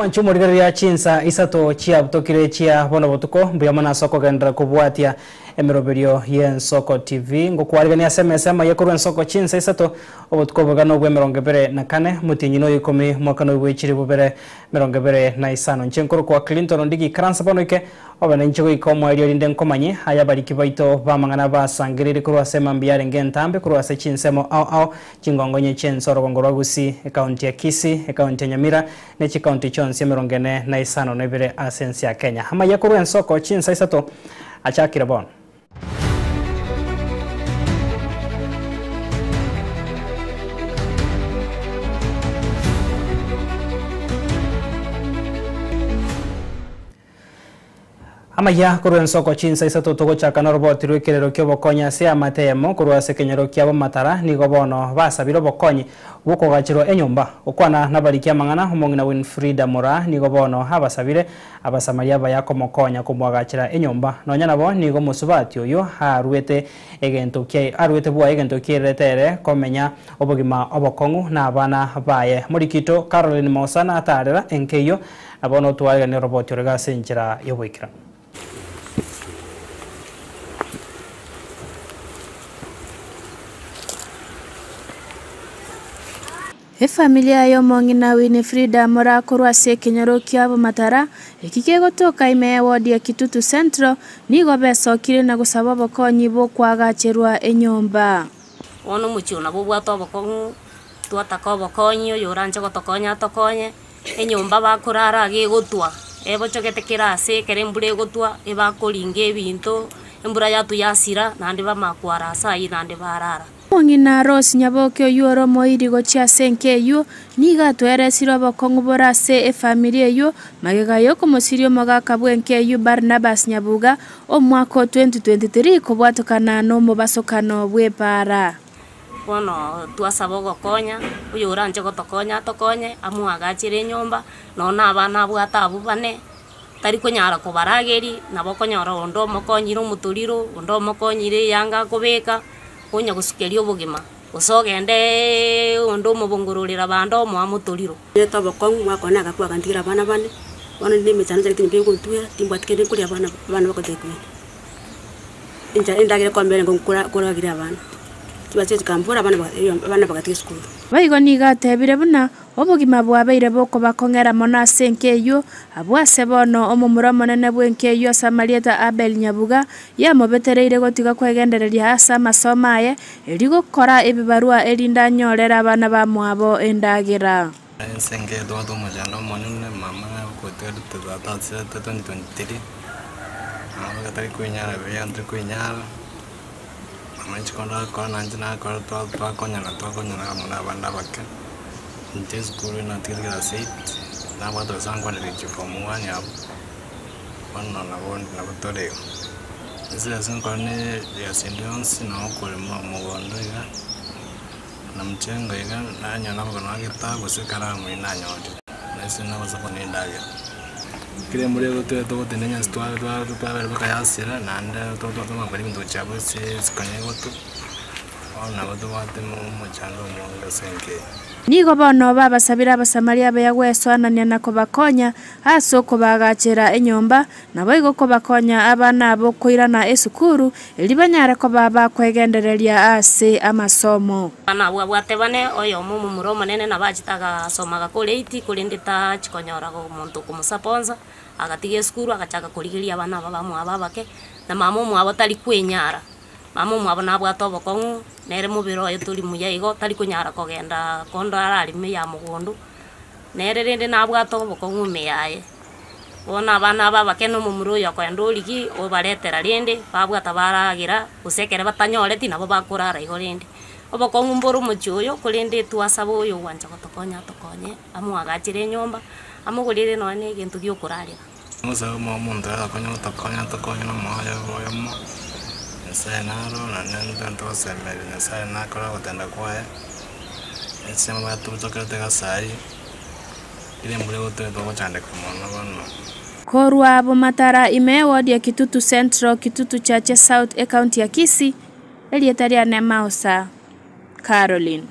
Mwanche omorigereria chinsa isato chiabutokire chia bono botuko, mbuya mono ase okogenderera kobwatia emeroberio y'Ensoko TV. Ngokwarigania ase emesa amaya korwa Ensoko chinsa isato, obotuko obogano bw'emerongo ebere na kane, omotienyi noyo ikomi, omwaka noyo bwe chilifu bibere emerongo ebere na isano. Inche nkorokwa Clinton Ondigi, ikaransa bono oike obe nainche goika omoerio erinde nkomanye aya abariki baito b'amang'ana basangereire korwa ase emambia yarenge entambe korwa ase chinsemo ao ao Chingongonye chi'ense orogongo rwa Gusii, ekaunti ya Kisii, ekaunti ya Nyamira, ne chikaunti chionsi emerongo ene na isano na ibere ase ense ya Kenya. Amayia korwa ensoko chinsa isato achakire bono. Amayia korwa ensoko chinsa isato togochaka noroboti rw'ekerero ki'obokonyi ase eamate eyemo korwa ase ekenyoro kia Bomatara nigo bono basabire obokonyi bw'okogacherwa enyomba. Gokwana nabariki amang'ana, omong'ina Winfrida Moraa nigo bono abasabire Abasamaria abaya komokonya komoagachera enyomba. Nonya nabo nigo omosubati oyio aruete egento kia aruete bwaye egento kiererete ere komenya obogima obokong'u na abana baye. Morikito Caroline Mosa natarera enka eyio Na bono twareganie oroboti ore ase enchera y'oboikeranu. Efamilia y'omong'ina Winifrida morakorwa ase ekenyoro kia Bomatara, eki kegotoka ime y'ewodi ya Kitutu Central, nigo besokire na gosaba obokonyi bw'okoagacherwa enyomba. Bono omochie oyo nabo obwate obokong'u, twataka obokonyi, oyoranche gotokonya atokonye. Enyomba bakorara iga egotwa, ebochogete kera ase ekero embura egotwa, ebakoringa ebinto, embura yatwa yasira, naende bamanya kwara ase ayio naende barara. Omong'ina Rose Nyaboke oyio ore omoiri gochia ase enka eyio, nigo atweresire obokong'u bore ase efamiri eyio, magega yokomosiria omogaka bw'enka eyio Barnabas Nyabuga, omwaka o 2023 kobwatokana nomobasokano bw'epaara. Bono twasaba ogokonya, oyoranche gotokonya atokonye, amoagachere enyomba, nonya na abana abwate abwo bane, tari konyara kobarageria, nabo okonyora onde omokonyire omotoriro, onde omokonyire eyanga akobeka, onya gosukeria obogima, gose ogendeeee onde omobongororera bande omoa motoriro. Nete obokong'u mwakona agakwa agantigera abana bane, bono ninde emechando nchagete nyomba egontwera, timbwati kende nkoria abana abana bagotebi enchara endagera ekombera nigo nkora korageria abana, chibesa chikambora abana ba abana bagatiga esukuru. Boigo nigo atebire buna obogima bwabeire bokobakong'era mono ase enka eyio, abwo ase bono omomura omonene bw'enka eyio ase amarieta Abel Nyabuga yamobetereire gotiga kwegendereria ase amasomo aye, erio gokora ebibarua erinde anyorere abana bamwabo endagera. Ense ngetwate omochando omonene, mama nagokotigarete tata asirete 2023, mama gatari koinyara buya ntari koinyara, mama inche kero ndakora nainche nakora twa twakonyana twakonyana amo na abande abake, inche esukuru natigete class eight, nabwate gose ankwaneretie form one abwo, bono nabo nabo tore igo. Ase ase nkore na egasi ende yonsi nabo okorema omogondo iga. Na mchengo iga nanyora amagoro agetabu gose ekaramu eyio nanyorire, na ase nagosaba na endagera. Kera embura egotwa togotenda enyasi twa- twa- twabera mpaka yasira naende twamanya ebinto gochia abwo ase isiko egotwa, bono nabo tobwate omochando omonge ase enka eye. Nigo bono babasabire Abasamaria abaya gwesoanania na kobakonya ase okobaagachera enyomba, Naboigo kobakonya abana abo koirana esukuru, erio banyare koba bakwegendereria ase amasomo. Abana abwo abwate bane, oyomo omomura omonene nabo achete agasoma agakora eight, korende tachi konyora omonto okomosaponsa, agatiga esukuru agachaka korigeria abana aba bamwabo abake, na mama omwabo tari kwenyara, mama omwabo nabwate obokong'u, nere mobere oye tori muya igo, tari konyara kogenda kondo arareme ya mogondo, nere rende nabwate obokong'u ime yaye. Bono abana aba abake na omomura oyo okoenda origie, obaretera rende, babwata baragera, gose ekere batanyoreti nabo bakorara igo rende. Obokong'u mbore omochie oyo, korende twasaba oyo ogwancha gotokonya atokonye, amoagachere enyomba, amogorere nonya na egento gia okorarera. Omosae omo omonto arakonye gotokonya atokonye na omoyo oyomo, Nyasaye naro naende ntogosemeria Nyasaye nakore ogotenda kwaye, ensemo batotokerete gase ayio. Korwa Bomatara ime ewodi ya Kitutu Central, Kitutu Chache South, Ekaunti ya Kisii, erieta riane Mausa Caroline.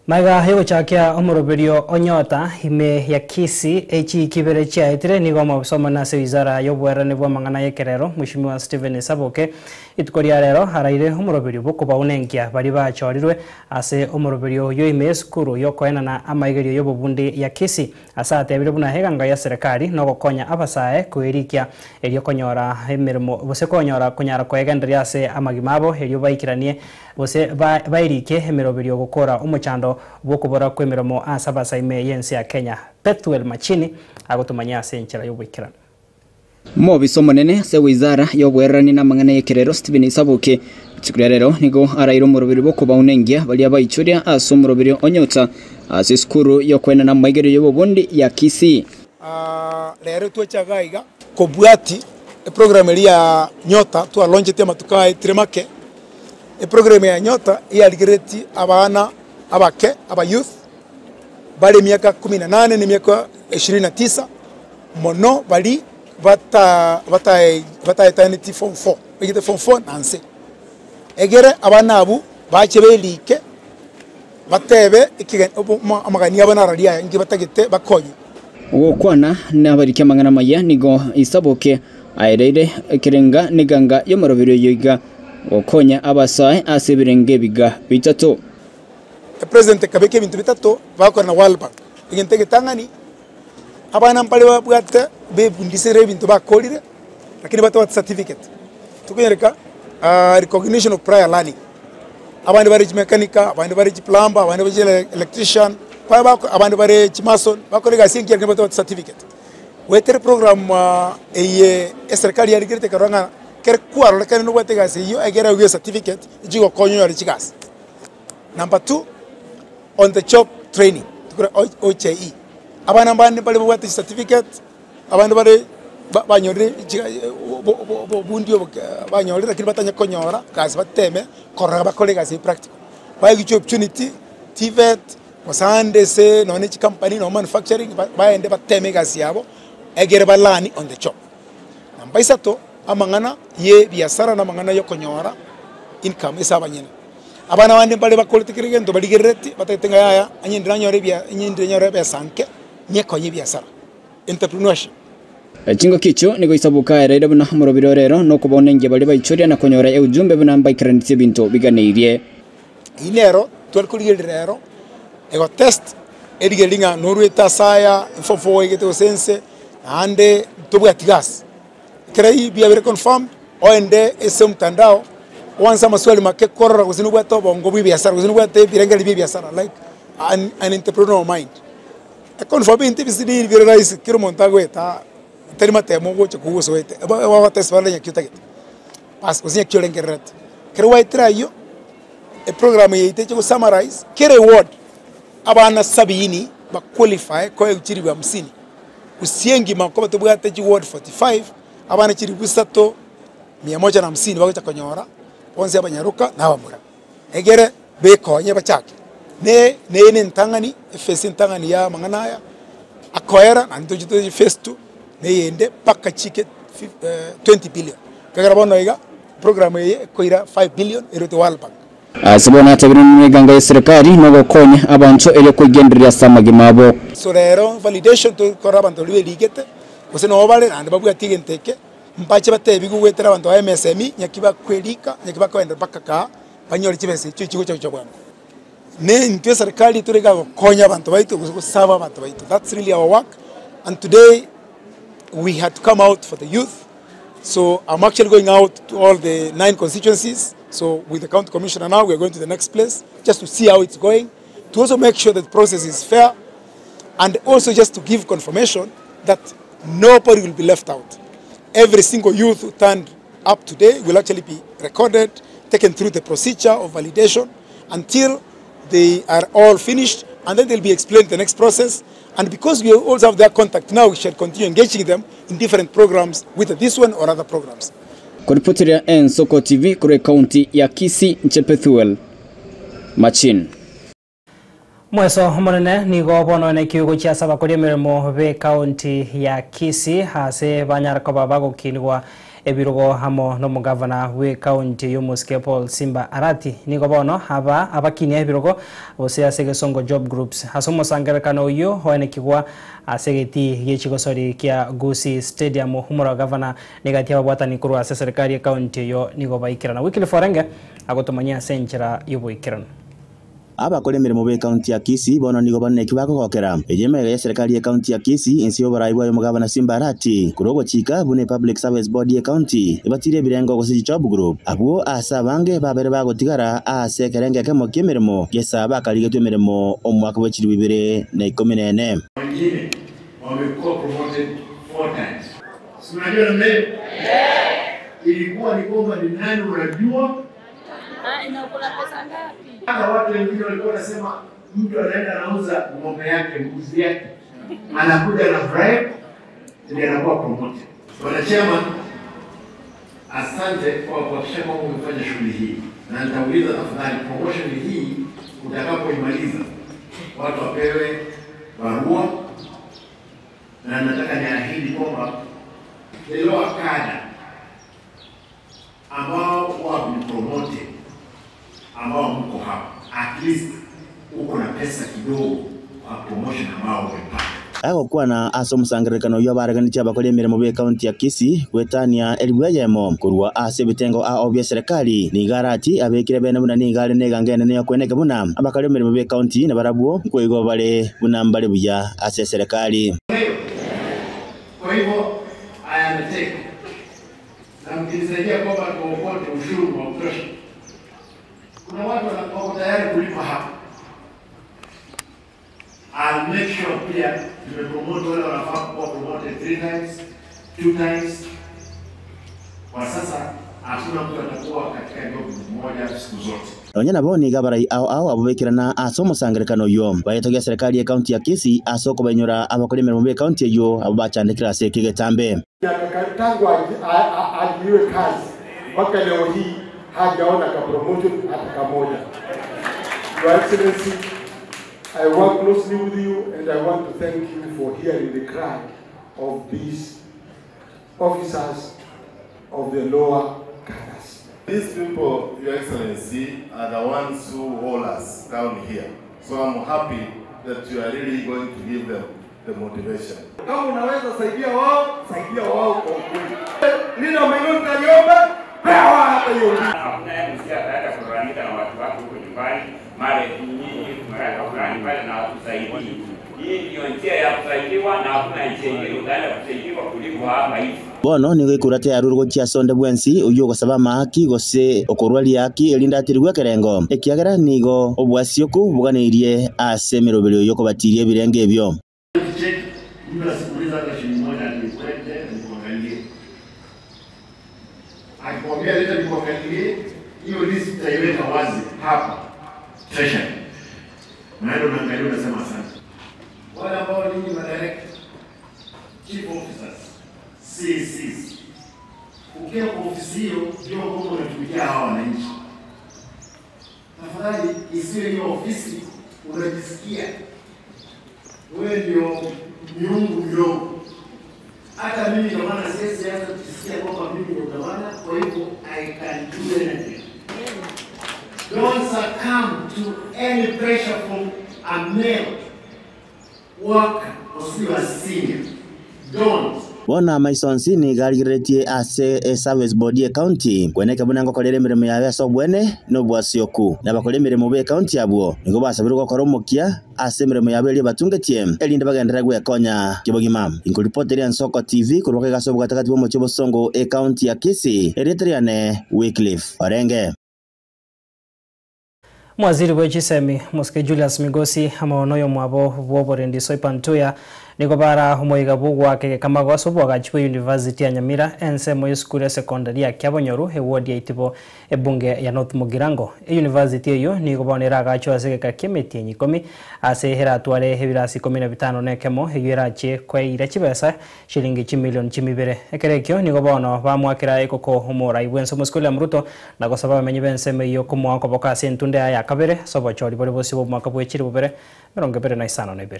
Maiga yogochakia omoroberio onyota ime ya Kisii echi ibere chiaetire nigo omobisa omonene ase wizara y'oboerani bwa amang'ana y'ekerero Mheshimiwa Stephen Saboke ituko ria rero araire omoroberio bokobaunenkia bari bachorirwe ase omoroberio oyo ime esukuru yokoenana amaigerio y'obobundi ya Kisii ase atebire buna eganga ya serikali nogokonya abasae koerikia erio konyora emirimo gose konyora konyara koegenderia ase amagima abo erio baikiranie gose bairike emiroberio gokora omochando bwokobora kwa emirimo ase abasae ime y'ense ya Kenya. Bethuel Machini agotumanyia ase enchera y'oboikeranu. Mobisa omonene ase wizara y'oboererani na amang'ana y'ekerero Stephen Sabuke rituko ria rero nigo araire omoroberi bw'okobaunengia baria baichoria ase omoroberi onyota ase esukuru y'okoenana amaigerio y'obobundi ya Kisii. Rero twechaga iga kobwati eprogram eria ya Nyota twalaunchete amatuko aya etire make, eprogram ya Nyota eyarigereretie abana abake aba youth bare emiaka kumi na nane na emiaka ishirini na tisa mono bari bata batae bataetaneti form four baigete form four na nse. Egere abana abwo bache berike batebe ekege obo amagani abo nararia aya inki batagete bakonywe. Gokwana nabariki amang'ana maya nigo Isaboke aereire ekerenga neganga y'omoroberi oyo iga gokonya abasae ase ebirenge ebiga bitato. Epresident ekabeka ebinto bitato bagokora na World Bank. Egento egetang'ani, abana mbare babwate bebundisire ebinto bakorire, lakini batabwati certificate. Tokonyereka recognition of prior learning. Abande bare chimekanika, abande bare chiplumber, abande bare chi electrician, baye bako abande bare chimason, bakora egasi engiya lakini batabwati certificate. Goetera eprogram eye eserikari yarigerete ekarora ng'a kere kwarorekane nobwate egasi eyio egere oigwe ecertificate, echigokonya onyore chigasi. Number two, on the job training, tokore OJE. Abana mbande mbare babwate chicertificate, abande bare banyorire obobundi obo banyorire lakini batanya konyora gasi bateme korora bakore egasi eye practical. Baegwe chiopportunity, TVET, gose ande ase nonye chicompany nonye manufacturing, baende bateme egasi yabo, egere ba learn on the job. Namba isato, amang'ana ye ebiasara na amang'ana ya okonyora income ase abanyene. Abana bande mbare bakorete kera egento barigerereti, batagete ng'a yaya, onye ndire nanyore ebia onye ndire nyore ebesa nke, nyekonye ebiasara, entrepreneurship. Chingaki echio nigo Isabuka aereire buna omorobiri ore ero nokobonengia baria baichoria na konyora eujumbe buna mbaikeranetie ebinto biganeirie. Eyio nero tware korigereria rero, ego test erigereria ng'a norwete ase aya, form four oigete gose ense, naende tobwati gasi. Ekero eyio biabeire confirmed, oende ase omtandao, oanse amaswali make korora gose nobwate obongo bwa ebiasara gose nobwate ebirengererio bia ebiasara like an an entrepreneurial mind. Econfirm ebinto ebisinini bire rahisi kera omonto agoeta tari matemo ogocha kogosoete, bagotest barore ng'aki otagete. Bas gose ng'aki orengererete. Ekero gwaetire ayio, eprogram yaito eche go summarize kera eward, abana sabini ba qualify koegwa chilifu hamsini. Gusii engima nkoba tobwate chiward 45, abana chilifu isato, mia moja na hamsini bagocha konyora, bonsi abanyaroka na abamura. Egere bekonye bachake, ne neye na entang'ani, ephase entang'ani ya amang'ana aya, akoera naende toche toche phase two, na eyende mpaka chike 20 billion. Ekagera bono iga, program eye ekoira 5 billion erwete World Bank. Ase bono atebire nemeganga ye serikali nogokonya abanto erio koigendereria ase amagima abo. So rero validation tokora abanto baria berigete, gose nabo bare naende babwati egento eke, mbache batebigwe goetera abanto ba MSME naki bakwerika, naki bakoenda mpaka kaa, banyore chibesa echio chigocha gocha bwango. Ne intwe eserikali tore iga gokonya abanto baito gose gosaba abanto baito, that's really our work and today we had to come out for the youth, so I'm actually going out to all the nine constituencies, so with the county commissioner now we are going to the next place just to see how it's going, to also make sure that the process is fair and also just to give confirmation that nobody will be left out. Every single youth who turned up today will actually be recorded, taken through the procedure of validation until they are all finished, and then they'll be explained the next process. And because we also have their contact now, we shall continue engaging them in different programs, whether this one or other programs. Koripoteria Ensoko TV korwa ekaunti ya Kisii, inche Pethuel Machin. Mweso omonene nigo bono nekio gochia ase abakori emeremo be county ya Kisii ase banyara koba bagokinigwa. Ebirogo amo nomogavana bw'ekaunti y'omosike Paul Simba Arati. Nigo bono aba abakinia ebirogo gose ase egesongo job groups. Ase omosangererekano oyio oenekigwa ase egetii gie chigosori kia Gusii Stadium omorwa gavana negati ababwatani korwa ase eserikari y'ekaunti eyio nigo baikerana. Wycliffe Orenge agotomanyia ase enchera y'oboikeranu. Abakora emeremo b'ekaunti ya Kisii bono nigo bare neki bakogokera eyio emegega y'eserekari y'ekaunti ya Kisii inse y'oborai bwaye omogabana Simba Arati korwa ogochika buna ePublic Service Board y'ekaunti ebatire ebirengo gose chijob group abwo ase abange babere bagotigara ase ekerengo ekemo ki'emeremo gesa bakarigetwe emeremo omwaka bwe chilifu ibere na ikomi na ene. Wengine wamekuwa promoted four times. Si unajua namna hiyo? Ilikuwa ni kwamba ni nani unajua? Hata watu wengine walikuwa wanasema mtu anaenda anauza ng'ombe yake, mbuzi yake, anakuja na bribe ndio anakuwa promoted. Bwana Chairman, asante kwa kuhakikisha kwamba umefanya shughuli hii, na nitauliza tafadhali, promotion hii utakapoimaliza watu wapewe barua, na nataka niahidi kwamba the lower cadre ambao wame promoted ambao mko hapa, at least uko na pesa kidogo kwa promotion ambao umepata. Agokwana ase omosangererekano oyio abareganitie abakori emeremo b'ekaunti ya Kisii gwetania elibu eyemo korwa ase ebitengo ao bia serikali nigo arati abekire bene buna nigo are na eganga enene ya okweneka buna abakori emeremo b'ekaunti nabarabwo nkoigwa bare buna mbare buya ase eserikali. Kwa hivyo I undertake na mkinisaidia kwamba tuokote ushuru wa kutosha, kuna watu wako tayari kulipa hapa. I'll make sure pia tumepromote wale wanafaa kuwa promoted three times, two times. Kwa sasa hakuna mtu atakuwa katika job moja siku zote. Nonya nabo nigo abarai ao ao abo baikirana ase omosangererekano oyio baetogia serikali y'ekaunti ya Kisii ase okobainyora abakora emeremo b'ekaunti eyio abo bachandekire ase eke egetambe. Tangu aajiriwe kazi mpaka leo hii hajaona ka promotion hata kamoja. Your Excellency, I work closely with you and I want to thank you for hearing the cry of these officers of the lower cadres. These people, Your Excellency, are the ones who hold us down here. So I'm happy that you are really going to give them the motivation. Kama unaweza saidia wao, saidia wao kwa ukweli. Linda Minority Kanyombe, pewa hata hiyo mbili. Hakuna yeye msikia ataenda kulalamika na watu wake huko nyumbani, mara nyinyi tumeweka fulani pale na hatusaidii. Hii ndio njia ya kusaidiwa na hakuna njia ingine utaenda kusaidiwa kuliko hapa hivi. Bono nigo ekurata yarure gochia ase onde bwensi oyio ogosaba amaaki gose okorwa riaki erinde atirigwe ekerengo ekiagera nigo obwasioku buganeirie ase emeroberio oyo okobatiria ebirengo ebio. Cheki, mtu asikuulize hata shilingi moja ati lete nikuangalie. Akikwambia leta nikuangalie, hiyo list utaiweka wazi hapa treasury. Unaenda unaangalia unasema asante. Wale ambao ninyi ma director, chief officers, CCs, ukiwa kwa ofisi hiyo ndio kwamba unatumikia hawa wananchi. Tafadhali isiwe hiyo ofisi unajisikia wewe ndio miungu midogo. Hata mimi gavana siwezi anza kujisikia kwamba mimi ndio gavana, kwa hivyo I can do anything. Don't succumb to any pressure from a male worker or still a senior. Don't. Bono amaisonsi nigo arigereretie ase eservice board y'ekaunti kweneka buna ngokorera emeremo yabe ase obwene na obwasioku na bakora emeremo b'ekaunti abwo nigo basabirwe gokora omokia ase emeremo yabo eria batungetie erinde bagenderere gwekonya kibogima. Inkoripoti eria Nsoko TV korwa ase obogatagati bwa omochie Bosongo ekaunti ya Kisii erieta riane Wycliffe Orenge. Mwaziri bwe chisemi Mosike Julius Migosi amaono yo mwabo bw'oborendi Soipan Mtuya nigo bara omoiga bugwake kamago ase obwagachi bwa University ya Nyamira ensemo y'esukuru ya secondary ya Kiabonyoru eward ya Itibo ebunge ya North Mugirango. E university eyo nigo bono eragachwa ase egeka kia emetienyi ikomi ase eratware ebirasi 15 na ekemo eyo erachie kweira chibesa shilingi chimilioni chimibere. Ekero ekio nigo bono bamwakera ekoko omorai bwense omosike William Ruto na gosaba abamenyi b'ensemo eyo komoa okoboka ase entunde yaye ya kabere ase obochori bore bosio bwa omwaka bwa echiri bobere 2052.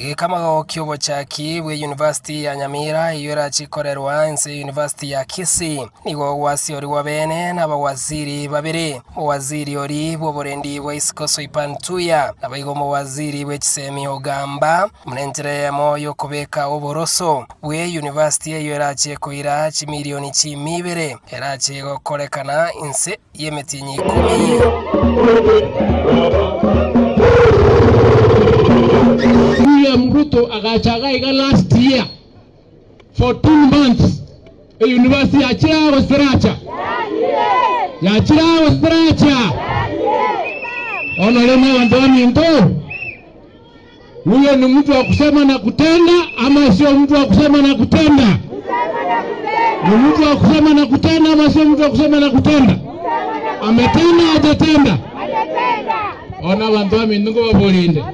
Gekamago ki'obochaki bw'eyunivasiti ya Nyamira eyio erache korerwa inse y'eyunivasiti ya Kisii nigo gwasiorigwa beene n'abawaziri babere, omowaziri oria bw'oborendi bwa isiko Soipan Tuya, naboigo omowaziri bw'echisemi Ogamba, buna enchera eyemo y'okobeka oboroso bw'eyunivasiti eyio erache koira chimilioni chiimi ibere erache gokorekana inse y'emetienyi ikomi. William Ruto agacha iga iga last year 14 months e university yachire aa gose teracha? Yachire aa gose teracha? Bono rende abanto baminto, huyo ni mtu wa kusema na kutenda ama sio mtu wa kusema na kutenda? Ni mtu wa kusema na kutenda ama sio mtu wa kusema na kutenda? Ametenda hajatenda? Bono abanto baminto nkobaborinde.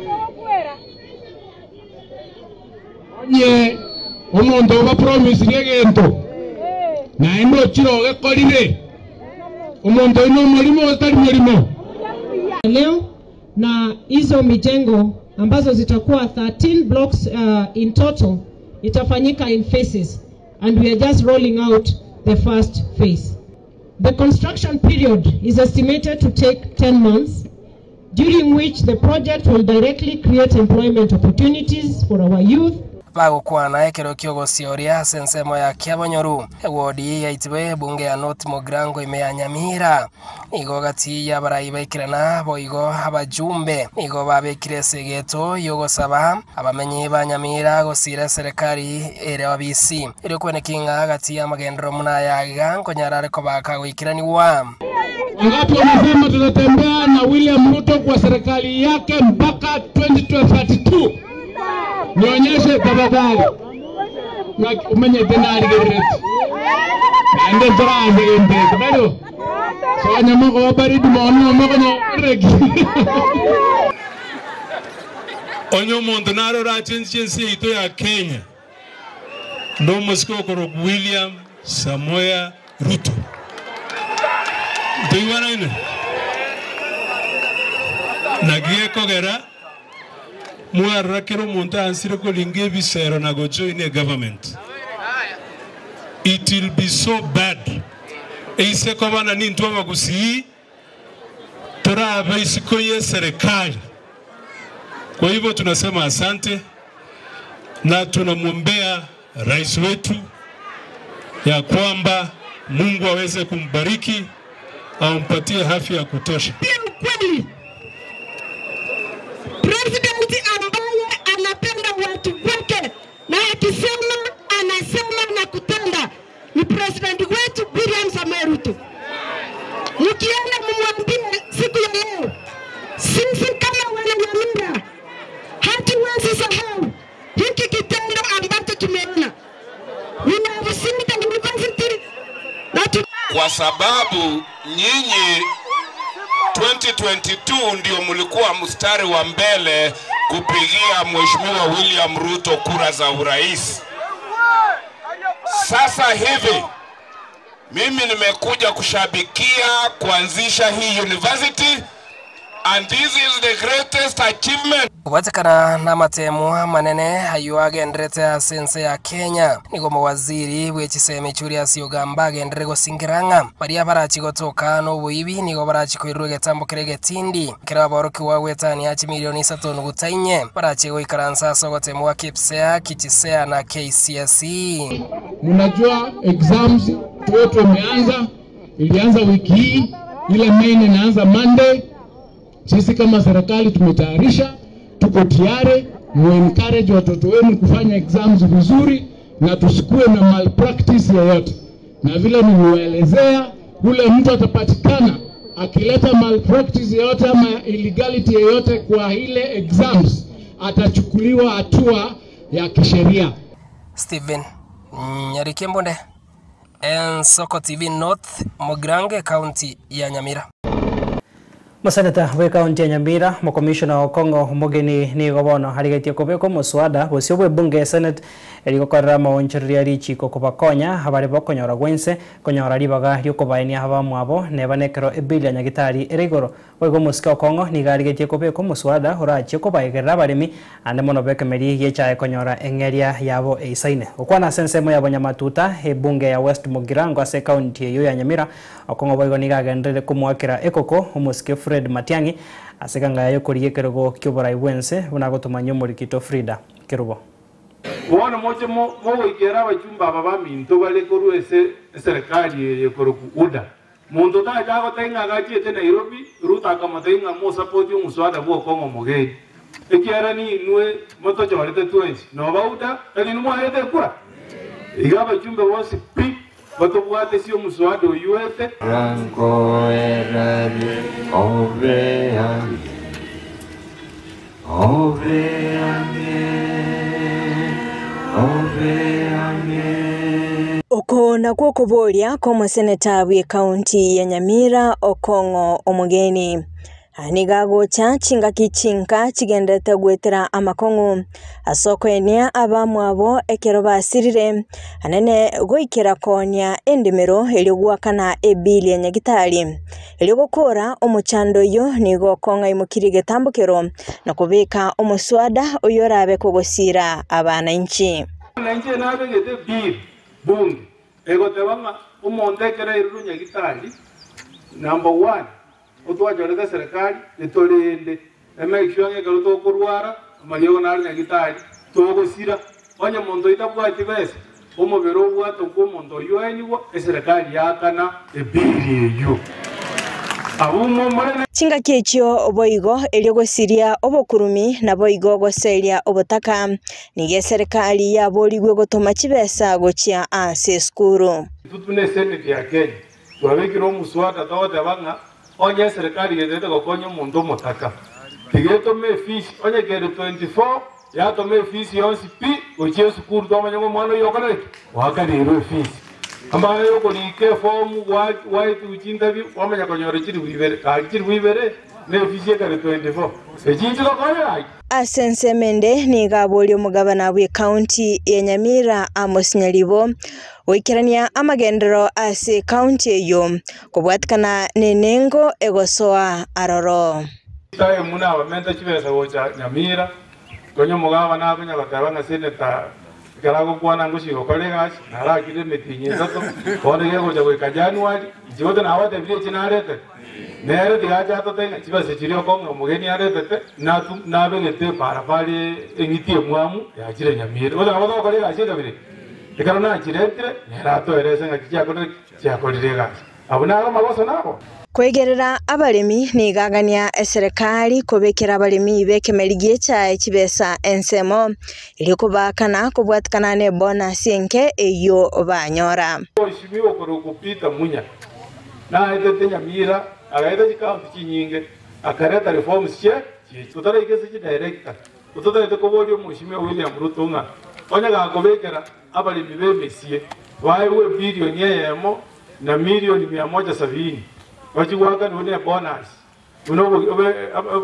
Onye omonto obapromisirie egento, naende ochire ogekorire, omonto oyio nomorimo gose tari morimo? Leo na hizo mijengo ambazo zitakuwa 13 blocks in total itafanyika in phases and we are just rolling out the first phase. The construction period is estimated to take 10 months, during which the project will directly create employment opportunities for our youth. Bagokwana ekero ki'ogosioria ase ensemo ya Kiabonyoru, ewodi yaitwe ebunge ya North Mugirango ime ya Nyamira. Nigo gati y'abarai baikirana boigo abajumbe nigo babekire esegeto y'ogosaba abamenyi ba Nyamira gosiira eserekari ere obisi erio kweneki ng'a gati y'amagenderero buna aya aiga nkonyara are koba kagoikeranigwa. Wangapi wanasema tutatembea na William Ruto kwa serikali yake mpaka 2032? Nionyeshe tafadhali. Umenyete narigerereti. Naende ntorange gento bado. So nyamoko baridi mono moko nyoreki. Onye omonto nare orachenche ense yaito ya Kenya nomosike okorokwa William Samoei Ruto. Ntoigwanaine? Naki gekogera mwarora kera omonto aansire koringa ebisero na gojoin egovernment. It will be so bad. Eise koba na nintwe abagusii torabe isiko y'eserekari. Kwa hivyo tunasema asante na tunamwombea rais wetu ya kwamba Mungu aweze kumbariki, ampatie afya ya kutosha. Kweli president ambaye anapenda watu wake na akisema anasema na kutenda ni president wetu William Samoei Ruto. Mkienda mumwambie siku ya leo, sisi kama wana Nyamira hatuwezi sahau hiki kitendo ambacho tumeona. We have seen the university na tu kwa sababu nyinyi 2022 ndio mlikuwa mstari wa mbele kupigia Mheshimiwa William Ruto kura za urais. Sasa hivi mimi nimekuja kushabikia kuanzisha hii university and this is the greatest achievement. Kobwatekana namatemo amanene ayio agenderete ase ense ya Kenya nigo mowaziri bw'echisemi Julius Ogamba agendere gosingera ng'a baria barachi gotoka na oboibi nigo barachi koirwa egetambo kere egetindi kera abaorokiwa gwetania chimilioni isato nuguta inye barachi goikaransa ase ogotemo gwa KPSEA, KJSEA na KCSE. Mnajua exams wetu imeanza, ilianza wiki hii, ile main inaanza Monday. Sisi kama serikali tumetayarisha, tuko tayari. Mu encourage watoto wenu kufanya exams vizuri na tusikuwe na malpractice yoyote. Na vile niliwaelezea, ule mtu atapatikana akileta malpractice yoyote ama illegality yoyote kwa ile exams, atachukuliwa hatua ya kisheria. Stephen Nyarikembonde, Ensoko TV North, Mugirango, County ya Nyamira. Moseneta bw'ekaunti ya Nyamira, Mokomishona Okong'o Omogeni nigo bono arigetie kobeka omoswada bosio bw'ebunge ya Senate erio gokorera amaonchoreria richiko kobakonya abare bokonyora gwense konyora ribaga riokobaenia abamwabo neba nekero ebill ya nyagitari ere igoro. Boigo omosike Okong'o nigo arigetie kobeka omoswada orachie kobaegerera abaremi ande mono b'ekemeri gi'echae konyora eng'eria yabo eisaine. Gokwana ase ensemo ya bonyamatuta ebunge ya West Mugirango ase ekaunti eyio ya Nyamira, Okong'o boigo nigo agenderere komoakera ekoko omosike Fred Matiang'i ase ekangaya y'okorigia ekerogo ki'oborai bw'ense buna agotomanyia omorikito Frida Kerubo. Bono moche mogoikera abachumba aba baminto bare korwa ase eserekari eye ekorokwa UDA. Monto tacha agotebia ng'a agachiete Nairobi, Ruto akamotebia ng'a mosapoti omoswada bw'okong'a omogeni, ekiagera ninwe motochorete twensi, noba UDA, tari inwe mwaete ekura? Iga abachumbe bonsi pi Batobwatesie omoswada oyuete. Oko nakwo okoboria kw'omoseneta bw'ekaunti ya Nyamira Okong'o Omogeni. Aya nigo agocha chingaki chinka chigenderete goetera amakong'u ase okoenia abamwabo ekero basirire, anene goikera koonia endemero erio goakana ebili ya nyagitari. Erio gokora omochando oyio nigo okong'aimokirie egetambokero na kobeka omoswada oyorabe kogosiira abanainchi. Na inche nabegete bill bunge egoteba ng'a omonto ekero airirwe nyagitari number one Otwachorete eserekari etorende, emake sure ng'a ekero tokorwara, amariogo nare nyagitari, togosira. Onye monto oyio tabwati besa, omobere obwate okwo omonto oyio oenigwa, eserekari yaakana ebili eyio. Abwo momorene. Chingaki echio boigo erio gosiria obokurumi naboigo goseria obotaka, nigo eserekari yaborigwe gotoma chibesa gochia ase esukuru. Intwe buna eseneti ya Kenya, Twabekire omoswada togoteba ng'a onye eserekari getete gokonya omonto omotaka, tiga etome efisi, onye kere 24 yatoma efisi yonsi pi gochia esukuru twamanya ng'a omwana oyio okorire ki? Oakaneirwe efisi. Amang'ana yokorika efomu gwaetigwe chinterview kwamanya konyora chilifu ibere, gaki chilifu ibere na efisi ekare 24 echi inche tokonye gaki? Ase ensemo ende nigo aboria omogabana bw'ecounty ya Nyamira Amos Nyaribo Goikerania amagenderero ase ekaunti eyio kobwatikana nenengo egosoa aroro. Time nabamenta chibesa gocha Nyamira, konya omogabana akonya goteba ng'a senator ekero agokwana ngochia gokora egasi, narakire emetienyi etato, bono gegocha goika January, inche gose nabatebirie echi naretete, nere tiga ache atotebie ng'a chibesa chiria okong'a omogeni aretete, natu nabegete eparapara eng'iti emwamu yachire Nyamira. Gose nabo togokora egasi ekabira eye? Ekero nachiretire, nere atoerese ng'aki chiakorire ki? Chiakorire egasi. Abwo naro amagoso nabo. Kwegerera abaremi nigo agania eserekari kobekera abaremi b'ekemeri gi'echae chibesa ensemo, erio kobaakana kobwatikana nebonasi enke eyio banyora. Omochimi okorokwa Peter Munya naetete Nyamira agaeta chikaunti chinyinge akareta reforms chie chiaito. Totaraika ase chidirector Totaete koboria Omochimi William Ruto ng'a onye gakobekera abaremi b'emesie baegwe ebilioni eyemo na milioni mia moja sabini bachie goakanigwa ne bonus buna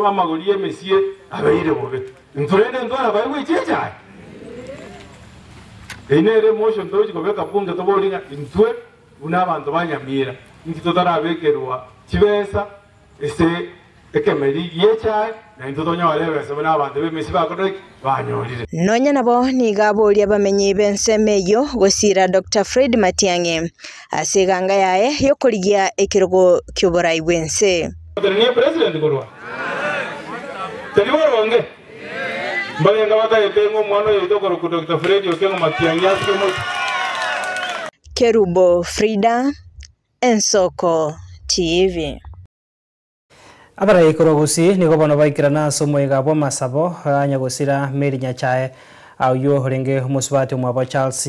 amagori y'emesie abeire bobe. Intwe rende ntwara baegwe echi echae? Eyio nere emotion togochia kobeka bunge toborie ng'a intwe buna abanto ba Nyamira inki totarabekerwa chibesa Ase ekemeri gi'echae, na intwe tonyore ebesa buna abanto b'emesi bakorire ki? Banyorire. Nonya nabo nigo aboria abamenyi b'ensemo eyio gosiira Doctor Fred Matiang'i ase eganga yaye y'okorigia ekerogo ki'oborai bw'ense. Tari president korwa tari boronge mbarenga batagete ng'a omwana oyo oito okorokwa Doctor Fred Okengo Matiang'i asuke mochie. Kerubo Frida, Ensoko TV. Abarai korwa Gusii nigo bono baikerana ase omoyega bw'amasabo a nyagosira Mary Nyachae, oyio orenge omosubati omwabo Charles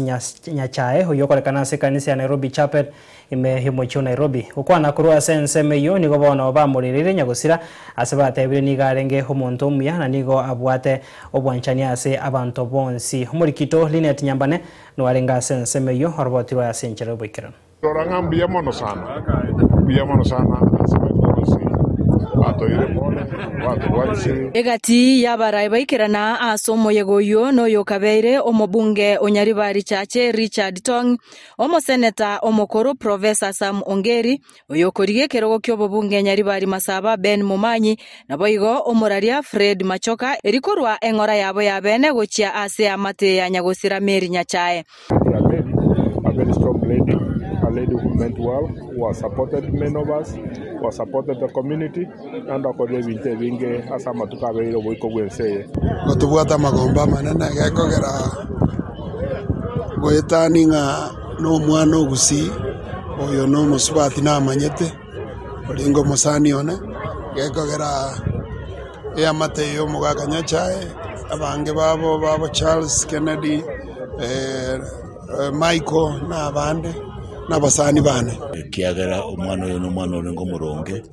Nyachae, oyio okorekana ase ekanisa ya Nairobi Chapel ime y'omochie o Nairobi. Gokwana korwa ase ensemo eyio nigo bono bamorereire nyagosira ase batebire nigo arenge omonto omuya na nigo abwate obwanchani ase abanto bonsi. Omorikito Linet Nyambane noarenge ase ensemo eyio orobotirwe ase enchera y'oboikeranu. Rora ng'a mbuya mono sana, mbuya mono sana ase baria bonsi. Batoire pole, batobwatisire. Egati y'abarai baikerana ase omoyega oyio noyokabeire omobunge o Nyaribari Chache Richard Tong, omoseneta omokoro Professor Sam Ongeri, oyokorigia ekerogo ki'obobunge Nyaribari Masaba Ben Momanyi, naboigo omoraria Fred Machoka eri korwa eng'ora yabo ya bene gochia ase eamate ya nyagosira Mary Nyachae. Ya Mary, a very strong lady, a lady who meant well, who has supported many of us, who has supported the community, naende okorire ebinto ebinge ase amatuko abeire oboiko bw'ense eye. Gotobwate amagombo amanene gekogera goetani ng'a nomwana ogusii, oyo nomosubati namanyete, orenge omosani one, gekogera eamate eye omogaka Nyachae, abange babo babo Charles, Kennedy, Michael na abande, na abasani bane. Ekiagera omwana oyo nomwana orenge omoronge,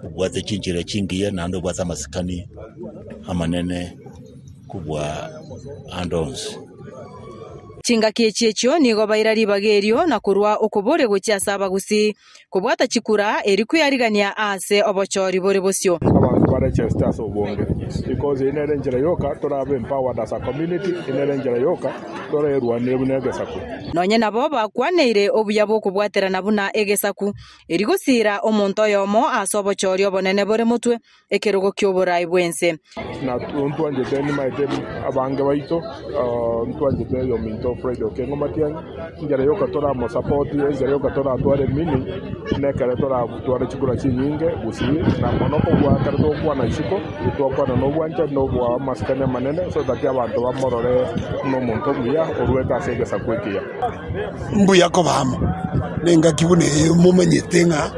obwate chinchera chingiya, naende obwate amasikani amanene kobua ande onsi. Chingaki echi echio nigo baira ribaga erio na korua okoboria gochia ase abagusii, kobwata chikura eri kweyarigania aase obochori bore bosio. Abanto bare chest ase obonge because eyio nere enchera yoka torabe empowered as a community, eyio nere enchera yoka torerwanere buna egesaku. Nonye nabo bakwaneire obuya bw'okobwaterana buna egesaku, eri gosiira omonto oyomo ase obochori obonene bore motwe, ekerogo ki'oboraai bw'ense. Na ntwanchete nimaete abange baito, ntwanchete oyominto Fred Okengo Matiang'i, enchera yoka toramosapoti, enchera yoka toratware meaning, nekere toratware chikura chinyinge gusii, na mono kobua ekero togokwana isiko, twakwana nobwanchani na obwa amasikani amanene, so that abanto bamorore buna omonto omuya oruete ase egesaku ekiya. Mbuya koba amo nengaki buna eye momanyete ng'a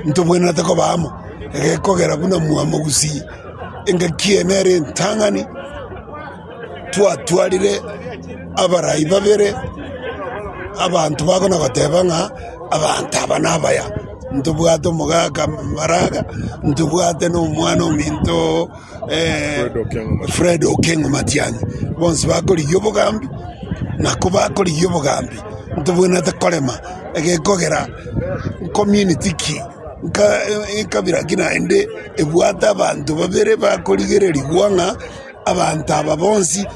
ntobwenerete koba amo. Egekogera buna mwamogusii, engaki eye nere entang'ani twatwarire abarai babere, abanto bakona goteba ng'a abanto aba nabaya. Ntobwate omogaka Maraga, ntobwate na omwana ominto Fred Okengo Matiang'i, bonsi bakorigia obogambi, na kobakorigia obogambi ntobwenerete korema egekogera community ki. Ekabira ki naende ebwate abanto babere bakorigererigwa ng'a abanto aba bonsi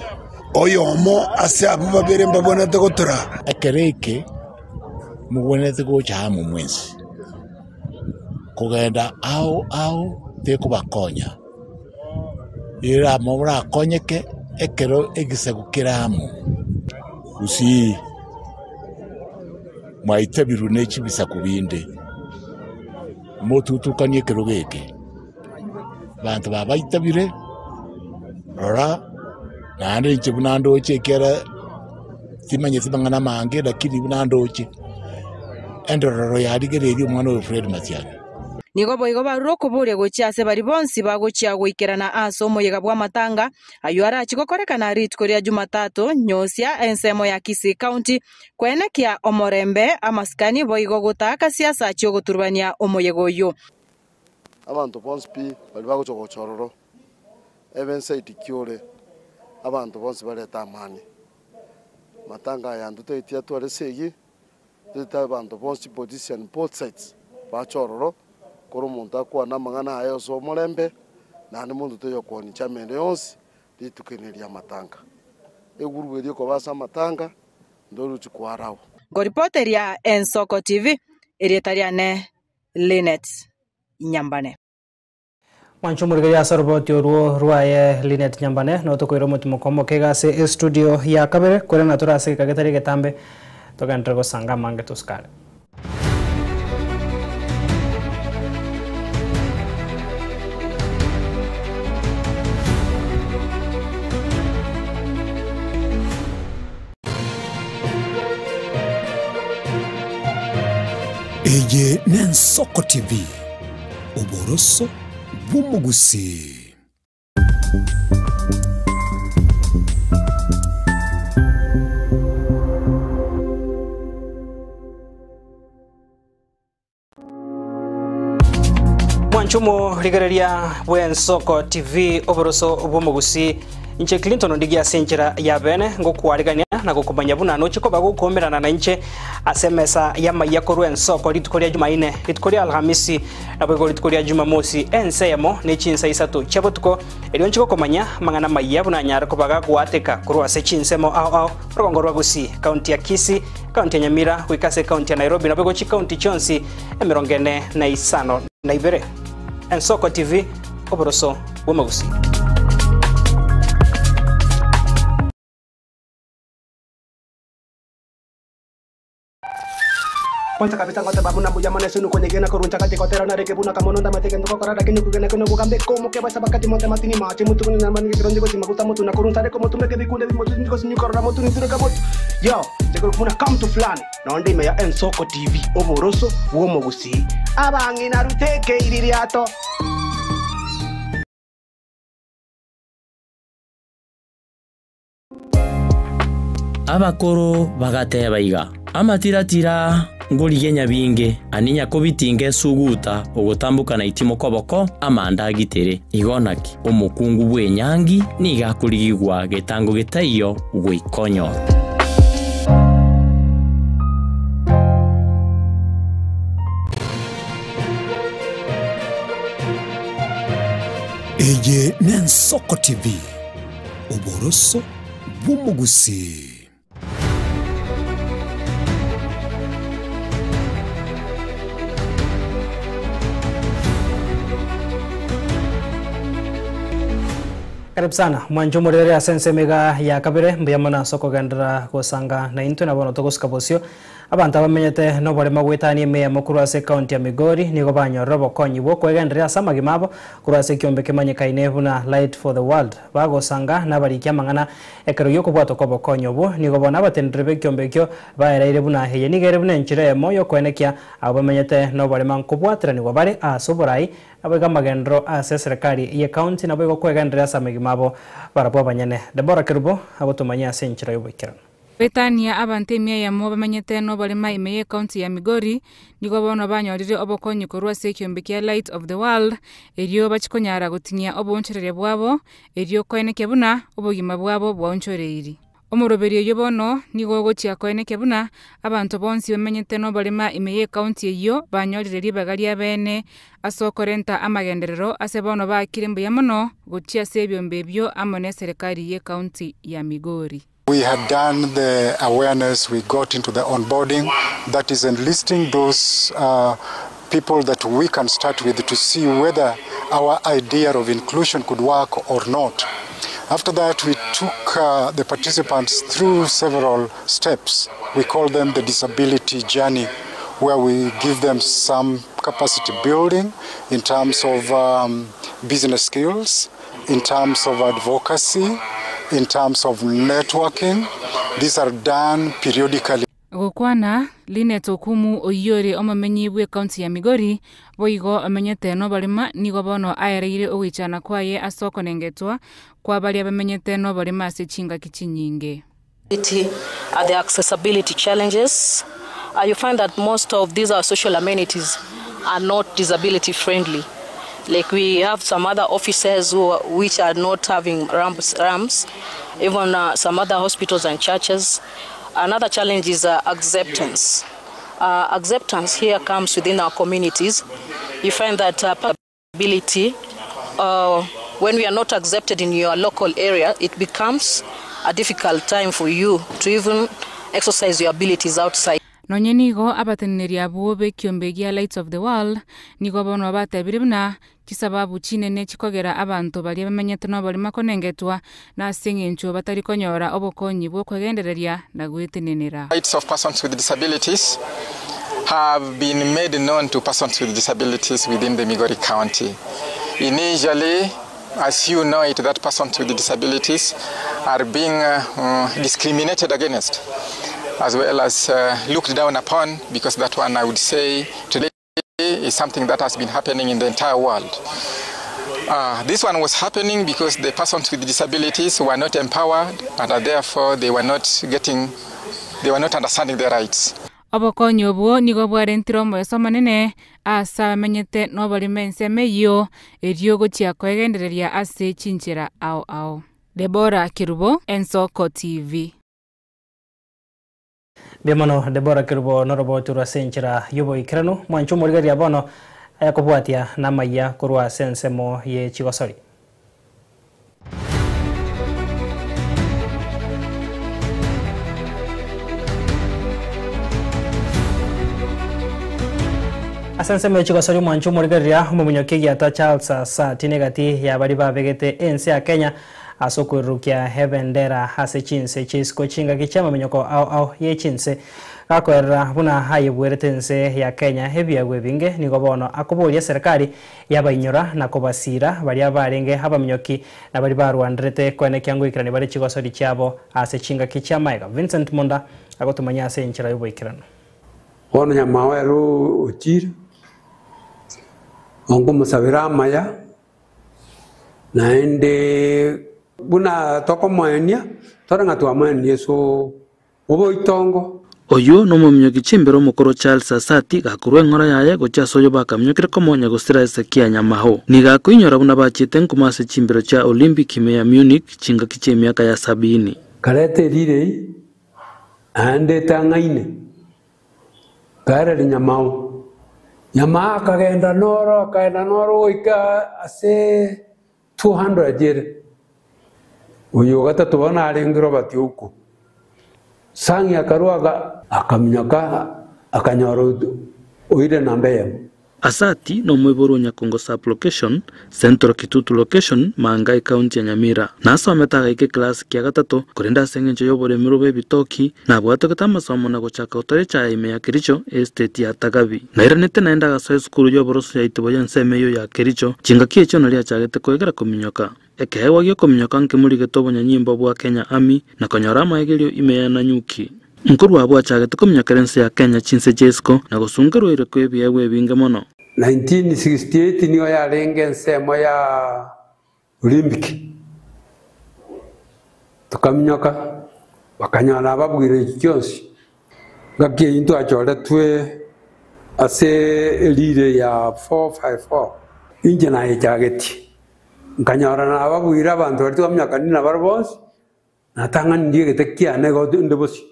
oyomo ase abwo babere mbabwenerete gotoraa. Ekero eke mogwenerete gocha amo mwensi, kogenda ao ao tekobakonya, ere amo morakonyeke ekero egesaku kere amo. Gusii. Mwaitebirwe ne chibisaku binde, motutukanie ekerogo eke. Abanto babaitabire, rora, naende inche buna ndoche ekiagera timanyeti mang'ana amange, lakini buna ndoche, endorero yarigereirie omwana oyo Fred Matiang'i. Nigo boigo barure okoboria gochia ase baria bonsi bagochia goikerana ase omoyega bw'amatanga, ayio arachie gokorekana rituko ria Jumatatu, nyosia ensemo ya Kisii County, Koenekia omorembe, amasikani, boigo gotaaka siasa chi'ogoturubania omoyega oyio. Abanto bonsi pi baria bagocha gocha ororo, ebe ensaidi ki ore, abanto bonsi barete amani. Matanga aya ntotageti atware esegi, totagete abanto bonsi position both sides bache ororo, kore omonto akwane amang'ana aye ase omorembe, naende monto toiyo koonicha amende yonsi, rituko eri neria amatanga. Egurubu eria ekoba ase amatanga, Ndoruchi kwarao. Nkoripoteria Ensoko TV, erieta riane Linet Nyambane. Mwanche omorigereria ase oroboti orwo rwaye Linet Nyambane notokoira omotimoko omoke iga ase estudio ya kabere korende tore ase egeka getari egetambe togenderere gosanga amange tosikare. Eye n'Ensoko TV, oboroso bw'omogusii. Mwanche omorigereria bw'Ensoko TV oboroso bw'omogusii. Inche Clinton Ondigie ase enchera ya bene ngokwarigania na gokomanya buna noche koba gokoumerana nainche ase emesa y'amayia korwa ensoko rituko ria Jumaine, rituko ria Alhamisi, naboigo rituko ria Jumamosi, ense eyemo ne chinsa isato chia botuko, erio nche gokomanya amang'ana amayia buna anyare koba gagoateka korwa ase chinsemo ao ao, orogongo rwa Gusii, County ya Kisii, County ya Nyamira, goika ase County ya Nairobi, naboigo chicounty chionsi 45. Ensoko TV, oboroso bw'omogusii. Kwanza kabisa ngoteba buna mbuya mono ase nokonyegena korwa nchagati gotera narenge buna kamono ndamate gento gokora lakini kugena kino bogambe komo kebasa bakati mote matini mache mutu kunya nyama nige kironje gochi maguta mutu na korun sare komo tumeke bikunde bimotu niko sinyu korora mutu nitire kamotu yo chekoro buna come to fulani nonde ime ya Ensoko TV oboroso bw'omogusii abang'ina ruteke iririato. Abakoro bagateba iga amatiratira ngorige nyabinge ani nyakobitinga esuguta ogotambuka na itimo koboko amanda agitere igonaki omokungu bw'enyangi niga akorigigwa getango getaiyo goikonyora. Eye n'Ensoko TV, oboroso bw'omogusii. Karibu sana mwancho murere ase ensemo iga ya kabere mbuya mono ase okogendera gosanga na intwe nabo togosika bosio abanto abamenyete noborema gwetania emeyemo korwa ase ekaunti ya Migori nigo banyorire obokonyi bwo okwegendereria ase amagima abo korwa ase ekiombe kemanyekaine buna Light for the World bagosanga nabarikia amang'ana ekero gia okobwatwa kwa obokonyi obwo nigo bono abatendere ba ekiombe ekio baereire buna eye nigo ere buna enchera eyemo ya okoenekia abo bamenyete noborema nkobwateranigwa bare ase oborai nabo iga amagendero ase eserikari ya ekaunti nabo igo okwegendereria ase amagima abo barabwo abanyene. Deborah Kerubo agotomanyia ase enchera ya oboikeranu. Betania abanto emia eyemo bamenyete noborema ime ya ekaunti ya Migori nigo bono banyorire obokonyi korwa ase ekiombe kia Light of the World erio bachikonyara gotinyia oboonchoreria bwabo erio koenekia buna obogima bwabo bwaonchoreiri. Omoroberi oyio bono nigo ogochia koenekia buna abanto bonsi bamenyete noborema ime ya ekaunti eyio banyorire ribaga ria bene ase okorenta amagenderero ase bono bakire mbuya mono gochia ase ebiombe ebio amo na eserikari ya ekaunti ya Migori. We had done the awareness, we got into the onboarding, that is enlisting those people that we can start with to see whether our idea of inclusion could work or not. After that, we took the participants through several steps. We call them the disability journey, where we give them some capacity building in terms of business skills, in terms of advocacy, in terms of networking. These are done periodically. Gokwana Linet Okumu oyore omomenyi bwe county ya Migori boigo omenyete noborema nigo bono aereire ogoichana kwaye ase okonengetwa kwa baria bamenyete noborema ase chingaki chinyinge. The accessibility challenges. You find that most of these our social amenities are not disability friendly. Like we have some other offices which are not having ramps, even some other hospitals and churches. Another challenge is acceptance. Acceptance here comes within our communities. You find that ability, when we are not accepted in your local area, it becomes a difficult time for you to even exercise your abilities outside. Nonye nigo abateneneri abwo b'ekiombe gia Lights of the World nigo bono batebire buna chisababu chinene chikogera abanto baria bamenyete noborema konengetwa na ase eng'encho batari konyora obokonyi bw'okwegendereria na gwetenenera. Rights of persons with disabilities have been made known to persons with disabilities within the Migori County. Initially, as you know it, that persons with disabilities are being discriminated against, as well as looked down upon, because that one, I would say, today is something that has been happening in the entire world. This one was happening because the persons with disabilities were not empowered, and therefore they were not getting, they were not understanding their rights. Obokonyi obwo nigo bwarentire omoeso omonene ase abamenyete noborema ensemo eyio erio gochia kwegendereria ase chinchera ao ao. Deborah Kerubo, Ensoko TV. Mbuya mono Deborah Kerubo noroboti rwa ase enchera y'oboikeranu. Mwanche omorigereria bono ayakobwatia namayia korwa ase ensemo ye chigosori. Ase ensemo ye chigosori omwanche omorigereria omominyoki egiata Charles Asati negati ya baria babegete ense ya Kenya ase okoirurukia ebendera ase chinse chi'isiko chingaki chi'amaminyoko ao ao ye chinse. Gakoerera buna ayebwerete ense ya Kenya ebiagwa ebinge, nigo bono akoboria eserekari yabainyora na kobasiira baria barenge abaminyoki na baria barwanderete koenekia ngoikerania bare chigosori chiabo ase chingaki chi'amaega. Vincent Munda agotomanyia ase enchera y'oboikeranu. Bono Nyamao ere ochire, onkomosabera amaya, Naende buna tokomoenia, tore ng'a twamoenia Yeso oboitongo. Oyio nomominyoki chimbero omokoro Charles Asati gakorwa eng'ora yaye gochia ase oyo bakaminyokire komonya gosira Hezekia Nyamaho. Nigo akoinyora buna bachiete nkuma ase chimbero chia Olympic ime ya Munich chingaki chi'emiaka ya sabini. Kareta erirei, naende etang'aine. Nkaereria Nyamao. Nyamao akagenda noro, akagenda noro goika ase 200 ere. Oyo ogatato bono arenge Robert Ouko. Sang'i akarua akaminyoka akanyora oire namba eyemo. Asati nomoiborwa o Nyakongo Sub-location, Central Kitutu Location, Manga Ecounty ya Nyamira. Nasomete agaika ekelasi kia gatato, korende ase engencho y'oboremerwa bw'ebitoki, nabwatogete amasomo na gochaka gotora echae ime ya Kericho, estate ya Tagabi. Nairanete naende agasoa esukuru y'oboroso ya Itibo y'ensemo eyio ya Kericho, chingaki echio nario achagete koegera kominyoka. Ekeegwa gi'okominyoka nkemorigete obonyanyimbo bwa Kenya Army na konyora amaegerio ime ya Nanyuki. Nkorwa abwo achagete kominyokera ense ya Kenya chinse chi'isiko na gosungerwa ere kw'ebiegwa ebinge mono. 1968 nigo yarenge ensemo ya Olympic, tokaminyoka bakanyora ababwire echi chionsi. Ngaki eyio ntwachoretwe ase erire ya 454, inche nayechagetie, nkanyora nababwire abanto baria twaminyokanire nabarabwo bonsi, Natang'anirie egete kiane igo inde bosio,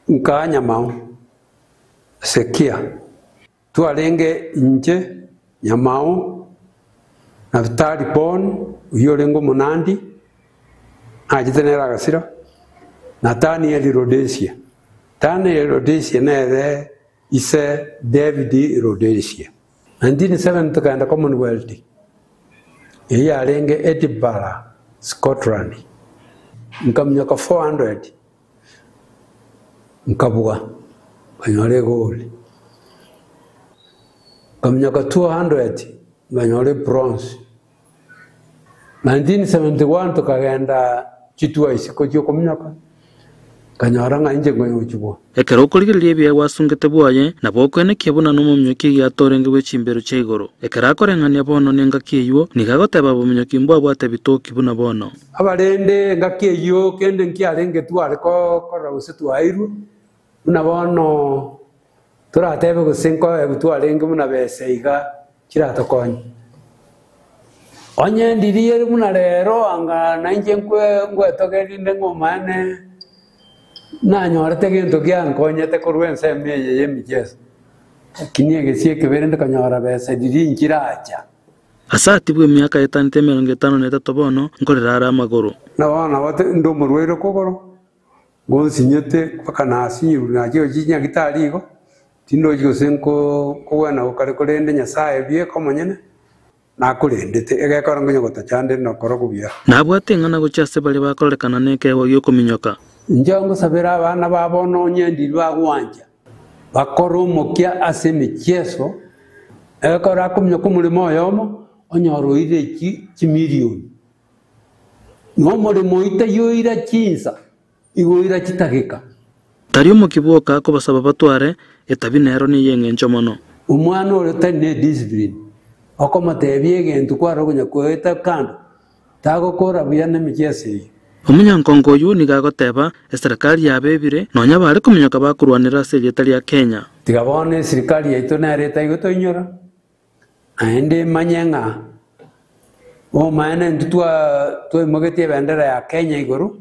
nkaa nyamao Hesekia. Twarenge inche, nyamao, Nafutali Bon, oyio orenge omonandi, nachete nere agasira, na Danieli Rhodesia. Daniel Rhodesia nere ise David Rhodesia. 1907 tokagenda Commonwealth, eyio yarenge Edinburgh, Scotland. Nkaminyoka 400 nkabua, nkanyora egold. Nkaminyoka 200 nkanyora ebronze. 1971 tokagenda chituo isiko chiokominyoka, nkanyora ng'a inche nkonyochigwa. Ekero okorigereria ebiegwa asungete bwoye, nabo okoenekia buna nomominyoki egiato orenge bwe chimbeero chia igoro. Ekero akoreng'ania bono nengaki eyio, nigo agoteba bominyoki mbwabwate bitoki buna bono. Abarende engaki eyio kende nkiarenge tware korora gose twaeirwe, buna bono toratebe gose nkoegwa twarenge buna besa iga chiratokonye. Onye ndiri ere buna rero anga nainche ngwetogerie rinde ng'a Omaene nanyorete gento giankonyete korwa ensemo eye y'emicheso, lakini egesio ekebe rende konyora besa riria nchiracha. Ase atibwe emiaka etanete 53 bono, nkorera are amagoro. Na bono nabo inde omorwaire okogoro, Ngonsinyete mpaka nasinyirwe nachire gochia chinyagitari igo, tindochi gose nkogwena gokare korende Nyasae bieka omonyene nakorendete, egekora nkonya gotachandera na korokwo buya. Nabwate ing'ana gochia ase baria bakororekana nekeegwa gi'okominyoka. Inche ngosabera abana ba bono onye ndiri bagwancha, bakore omokia ase emechieso, egekora akominyoka omoremo oyomo, onyore oire chimilioni. Na omoremo oito taiyoira chinsa, igoira chitageka. Tari omokia bwoka akobasaba batware, etabi nero ney'engencho mono. Omwana ore otari ne discipline, okomotebia egento kware okonya koeta kando, tagokora buya nemicheso eyio. Omonyankongo oyio nigo agoteba, Eserekari yabebire, nonya bare kominyoka bakorwanera ase erieta ria Kenya. Tiga bono esirikari yaito nere etaigotoinyora, naende emanye ng'a. Omaene intwe twa twaimogetie ebendera ya Kenya igoro,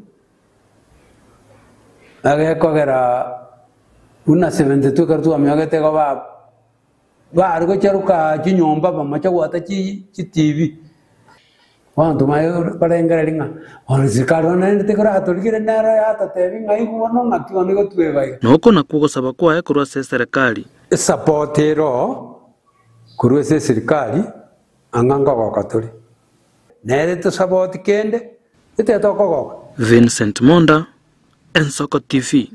agekogera buna 72 ekero twamiogete igo ba bare gocharuka chinyomba bamache goata chi chitibi. Abanto baye barengereria ng'a bono serikali bono naende tekoratorigere nero yatotebi ng'a igo bono ng'aki bono igo tweba iga. Noko nakwo ogosaba kwaye korwa ase eserekari. Esapoti ere oo korwa ase eserikari anga nkogoka tore. Nere tosaboti kende, ete tokogoka. Vincent Monda, Ensoko TV.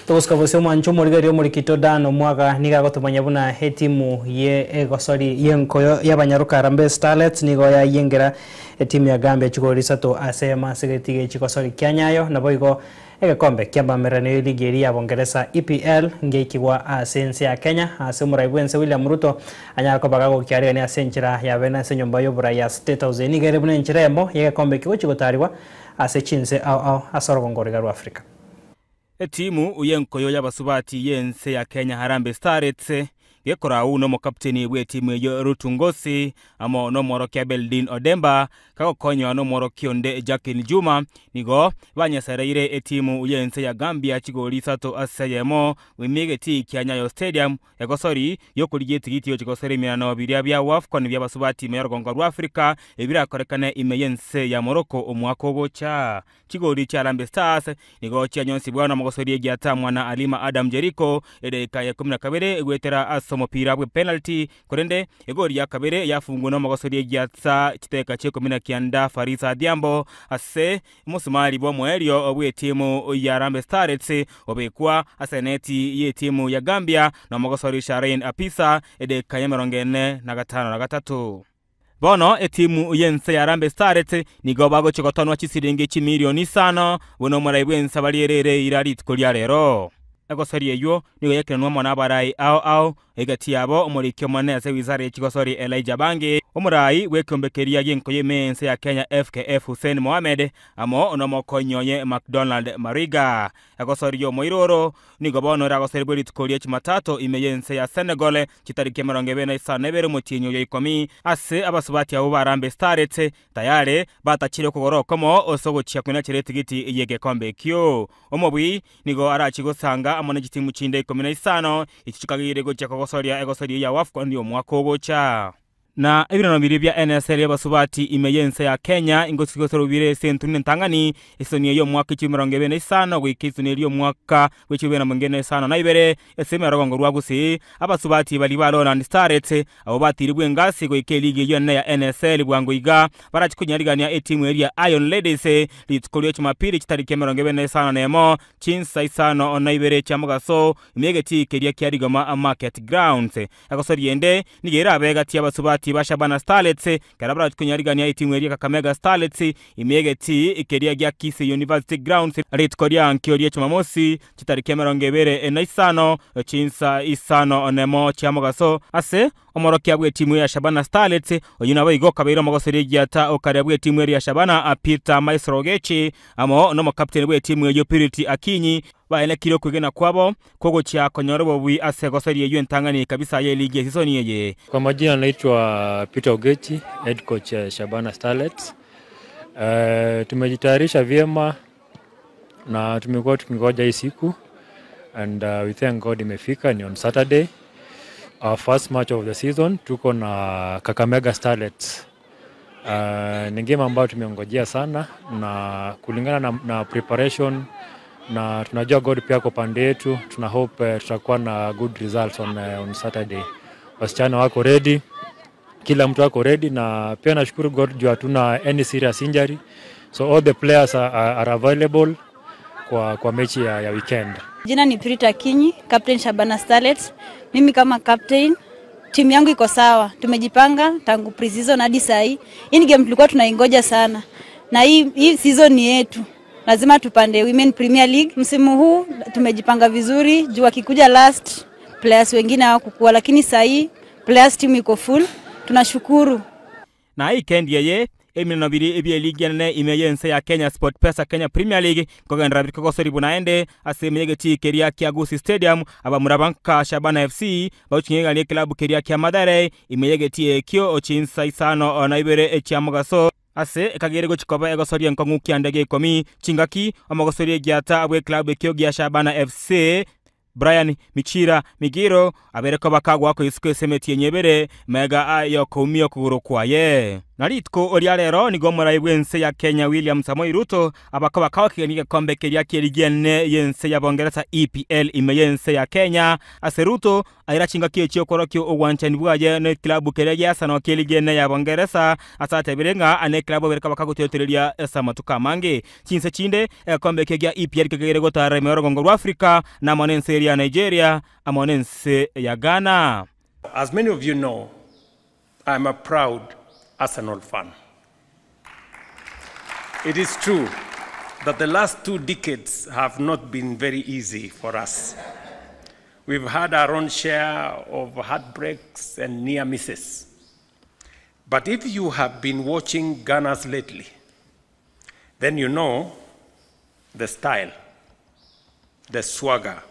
Togosika bosio omwancho omorigereria omorikito Dan Omwaga nigo agotomanya buna etimu ye egosori y'enkoyo y'abanyaroka Harambee Starlets nigo yayiengera etimu ya Gambia chigori isato ase emasegeti ge chigosori kia Nyayo naboigo egekombe ki'amamererano y'eligi eria ya Bongeresa EPL ngeikigwa ase ense ya Kenya ase omorai bw'ense William Ruto anyare koba gagokiarigania ase enchera ya bene ase enyomba y'oborai ya State House. Eye nigo ere buna enchera eyemo y'egekombe eki gochia gotarigwa ase chinse ao ao ase orogongo origa rwa Africa. Etimu y'enkoyo y'abasubati y'ense ya Kenya Harambee Starlets gekorau nomokapteni bw'etimu eyio Ruth Ngosi amo nomworokia Beldin Odemba kagokonywa nomworokia onde Jacqueline Juma nigo banyesereire etimu y'ense ya Gambia chigori isato ase eyemo ime egetii kia Nyayo Stadium egosori yokorigia etigiti yochigosera emirano biria bia Wafcon biabasubati ime y'orogongo rwa Africa ebirakorekane ime y'ense ya Morocco omwaka ogocha. Chigori chia Harambee Stars nigo chianyonsibwa na omogosori egiata mwana Alima Adam Jericho edakika ya 12 egwetera ase omopira bwe penalty korende egori ya kabere yafungwa na omogosori egiata chiteka chia 19 Farisa Adhiambo ase omosumari bwa omoerio bw'etimu ya Harambee Starlets obekwa ase eneti y'etimu ya Gambia na omogosori Sharain Apisa edakika ya 45. Bono etimu y'ense ya Harambee Starlets nigo bagochia gotonwa chisiringi chimilioni isano buna omorai bw'ense barierere ira rituko ria rero. Egosori eywo nigo yekeranwa amo n'abarai ao ao egati yabo omoriki omonene ase wizara ya chigosori Elijah Bangi omorai bw'ekiombe keria gi'enkoyo ime ense ya Kenya FKF Hussein Mohamed amo n'omokonyi oye McDonald Mariga. Egosori ya omoiroro nigo bono eragosori bwe rituko ria Jumatatu ime y'ense ya Senegal chitariki 25 omotienyi oyo 10 ase abasubati abo ba Harambee Starlets tayari batachire okogoro okomo ase ogochia kwinachera etigiti y'egekombe ekio. Omobui nigo arachi gosanga amo na chitimu chinde 15 echi chikagire gochia kogosoria egosoria ya Wafcon y'omwaka ogocha. Na ebirano biri bia NSL y'abasubati ime y'ense ya Kenya ingosigosero bire ase entunu entang'ani esoni y'omwaka 2025 goika esoni y'omwaka bw'e2052 ase emerogongo rwa Gusii abasubati bari ba Lowland Starlets abo batiribwe engasi goika eligi eyio ene ya NSL bwango iga barachi konyarigania etimu eria Iron Ladies rituko ria Jumapili chitariki 21 chinsa 52 chia mogaso ime egetii keria kia Rigoma Market Grounds. Egosori ende nigo erabe gati y'abasubati ba Shabana Starlets kera barachi konyarigania etimu eria Kakamega Starlets ime egetii keria gia Kisii University Grounds rituko ria nkio ria Jumamosi chitariki 25 chinsa 5 chia mogaso ase omorokia bw'etimu ya Shabana Starlets oyu nabo igo kabeire omogosori egiata okare bw'etimu eria Shabana Peter Maestro Ogechi amo n'omokapteni bw'etimu eyio Purity Akinyi baenekire okwegena kwabo kogochia konyora obobui ase egosori eyio entang'ani kabisa y'eligi esisoni eye. Kwa majina naitwa Peter Ogechi, head coach Shabana Starlets. Tumejitayarisha vyema na tumekuwa tukingoja hii siku and we thank God imefika, ni on Saturday. Our first match of the season tuko na Kakamega Starlets. Ni game ambayo tumengojea sana na kulingana na preparation na tunajua God pia kwa pande yetu, tuna hope tutakuwa na good results on Saturday. Wasichana wako ready, kila mtu ako ready, na pia nashukuru God juu hatuna any serious injury, so all the players are available kwa mechi ya weekend. Jina ni Purity Kinyi, captain Shabana Starlets. Mimi kama captain, timu yangu iko sawa. Tumejipanga tangu pre-season hadi saa hii. Hii ni game tulikuwa tunaingoja sana. Na hii season ni yetu. Lazima tupande Women Premier League. Msimu huu tumejipanga vizuri, juu wakikuja last players wengine hawakukua, lakini saa hii players team iko full. Tunashukuru. Na weekend yeye Eminano biri ebi'eligi enene ime y'ense ya Kenya SportPesa Kenya Premier League nkogenderera biri kogosorigwa naende ase ime y'egetii keria kia Gusii Stadium abamura ba nka Shabana FC bagoching'egania ekilabu keria kia Mathare ime y'egetii ekio chinsa isano na ibere chia mogaso. Ase ekagere gochia koba egosoria enkong'u kianda gia ikomi chingaki omogosoria egiata bw'ekilabu ekio gia Shabana FC Brian Michira Migiro abeire koba kagoakwa isiko ase emetienyi ebere magega y'okoumia okogoro kwaye. Na rituko ria rero nigo omorai bw'ense ya Kenya William Samoei Ruto abakoba kagokigania egekombe keria ki'eligi enene y'ense ya Bongeresa EPL ime y'ense ya Kenya ase Ruto aira chingaki echio okworokia obwanchani bwaye nekilabu keria gi'Arsenal ki'eligi enene ya Bongeresa ase atebire ng'a nekilabu abeire koba kagotetereria ase amatuko amange. Chinse chinde, egekombe ekio gia EPL kegeire gotaarera ime y'orogongo rwa Africa, na amo nense eria ya Nigeria, amo nense ya Ghana. As many of you know, I am a proud Arsenal fan. It is true that the last two decades have not been very easy for us. We've had our own share of heartbreaks and near misses. But if you have been watching Gunners lately, then you know the style, the swagger,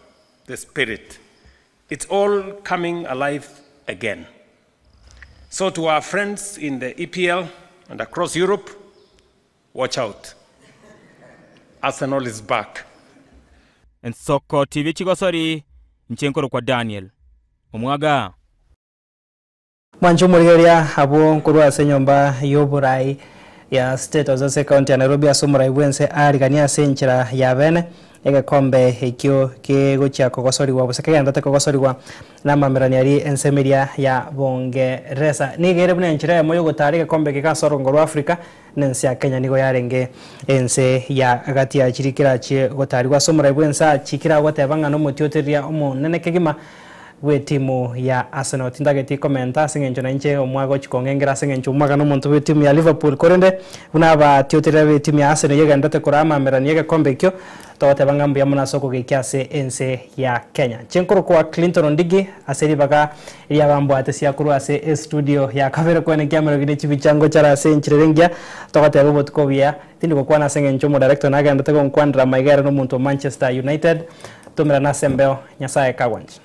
the spirit. It's all coming alive again. So, to our friends in the EPL and across Europe, watch out. Arsenal is back. Ensoko TV Chigosori, inche nkorokwa Daniel Omwaga. Mwanche omorigereria abwo nkorwa ase enyomba y'oborai ya State House ase ekaunti ya Nairobi ase omorai bwense ariganie ase enchera ya bene egekombe ekio kegochia kogosorigwa gose kegenderete kogosorigwa na amamerani aria ensemo eria ya Bongeresa. Nigo ere buna enchera eyemo yogotara egekombe eke ase orongo rwa Africa na ense ya Kenya nigo yarenge ense ya gati ya chiria kerachie gotarigwa ase omorai bwense achikire agoteba ng'a nomotiotereria omonene kegima bw'etimu ya Arsenal. Tintageti komenta ase eng'encho nainche omwaga ochia kong'engera ase eng'encho omwaga nomonto bw'etimu ya Liverpool korende buna abatioterera b'etimu ya Arsenal yegenderete koraa amamerani y'egekombe ekio togoteba ng'a mbuya mono ase okogeikia ase ense ya Kenya. Inche nkorokwa Clinton Ondigi ase ribaga riabambwate sia korwa ase estudio ya kabere kwane kiamero ne chibicha ngochara ase enchera ere engiya togoteba obotuko obuya tindi gokwana ase eng'encho omodirector nagenderete gonkwanera maiga ere nomonto o Manchester United tomerane ase embeo Nyasaye kagwancha.